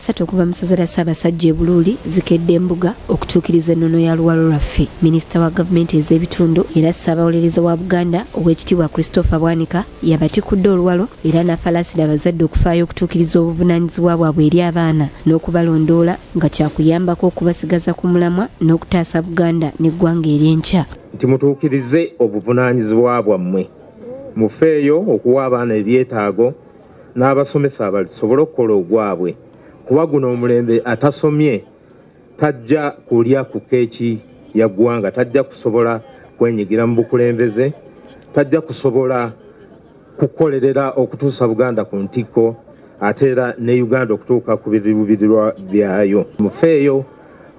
ssatu okuva mu ssaza lya Ssaabasajja e Buluuli zikedde embuga okutuukiriza ennono ya Luwalo Lwaffe. Minisita wa gavumenti ez'ebitundu era Ssaabawolereza wa Buganda Oweekitiibwa Christopher Bwanika yabatikudde oluwalo era n'afalaasira abazadde okufaayo okutuukiriza obuvunaanyizibwa bwabwe eri abaana n'okubalondoola nga kyakuyambako okubasigaza ku mulamwa n'okutaasa Buganda n'eggwanga ery'enkya. Nti mutuukirize obuvunaanyizibwa bwammwe, mufeeyo okuwa abaana ebyetaago n'abasomesa basobole okukola ogwabwe, kuba guno omulembe atasomye tajja kulya ku keeki ya ggwanga, tajja kusobola kwenyigira mu bukulembeze, tajja kusobola kukolerera okutuusa Buganda ku ntikko ate era ne Uganda okutuuka ku biruubirirwa byayo. Mufeeyo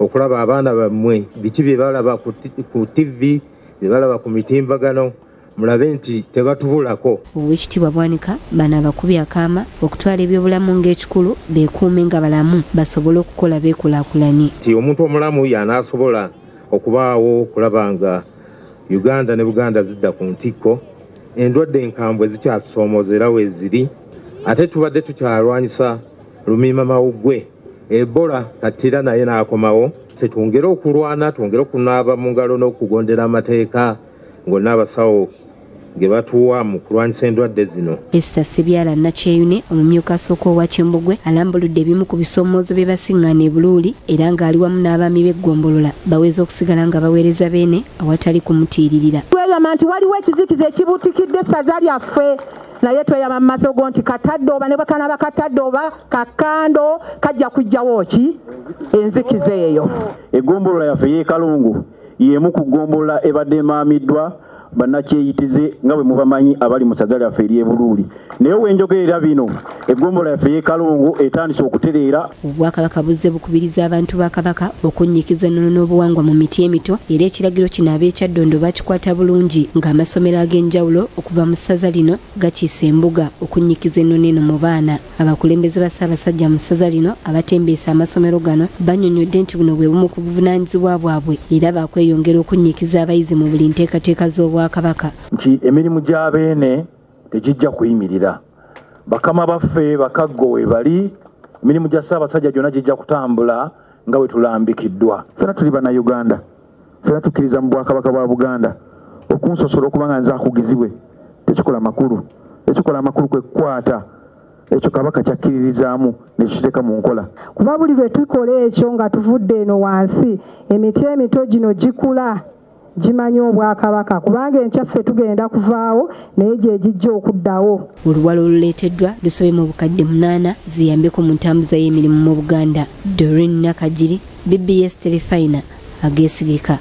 okulaba abaana bammwe biki bye balaba ku TV, bye balaba ku mitimbagano, mulabe nti tebatubulako. Oweekitiibwa Bwanika bano abakubye akaama okutwala ebyobulamu ng'ekikulu beekuume nga balamu basobole okukola beekulaakulanye. Nti omuntu omulamu y'anaasobola okubaawo okulaba nga Uganda ne Buganda zidda ku ntikko. Endwadde enkambwe zikyatusoomooza era weeziri, ate tubadde tukyalwanyisa lumiima mawuggwe, Ebola kattira naye n'akomawo. Ffe twongere okulwana, twongere okunaaba mu ngalo n'okugondera amateeka ng'onna abasawo ge batuwa mu kulwanyisa endwadde zino. Esther Ssebyala Nakyeyune, omumyuka asooka owa Kimbugwe, alambuludde ebimu ku bisoomoozo bye basiŋŋaana e Buluuli era ng'ali wamu n'abaami b'eggombolola baweze okusigala nga baweereza Beene awatali kumutiiririra. Tweyama nti waliwo ekizikiza ekibuutikidde essaza lyaffe, naye tweyama mu maaso go nti katadde oba ne bwe kanaaba katadde oba kakando kajja kuggyawo ki enzikiza eyo. Eggombolola yaffe ey'e Kalungu y'emu ku ggombolola ebadde emaamiddwa bannakyeyitize nga bwe mubamanyi abali mu ssaza lyaffe ery'e Buluuli. Naye wenjogerera bino, eggombolola yaffe ey'e Kalungu etandise okutereera. Obwakabaka buzze bukubiriza abantu ba Kabaka okunnyikiza ennono n'obuwangwa mu miti emito era ekiragiro kino ab'e Kyaddondo bakikwata bulungi ng'amasomero ag'enjawulo okuva mu ssaza lino gakiise embuga okunnyikiza ennono eno mu baana. Abakulembeze ba Ssaabasajja mu ssaza lino abatembeesa amasomero gano bannyonnyodde nti buno bwe bumu ku buvunaanyizibwa bwabwe era baakweyongera okunnyikiza abayizi mu buli nteekateeka z'Obwakabaka. Nti emirimu gya Beene tegijja kuyimirira. Bakama baffe Bakaggo weebali, emirimu gya Ssaabasajja gyonna gijja kutambula nga bwe tulambikiddwa. Ffena tuli Bannayuganda, ffena tukkiriza mu Bwakabaka bwa Buganda. Okunsosola okuba nga nze akugizibwe tekikola makulu. Ekikola amakulu kwe kukwata ekyo Kabaka ky'akkiririzaamu ne tukiteeka mu nkola. Kuba buli lwe tukola ekyo nga tuvudde eno wansi, emiti emito gino gikula gimanya Obwakabaka, kubanga enkya ffe tugenda kuvaawo naye gye gijja okuddawo. Oluwalo oluleeteddwa lusobe mu bukadde 8 ziyambeko mu ntambuza y'emirimu mu Buganda. Doreen Nakagiri, BBS Terefayina, ageesigika.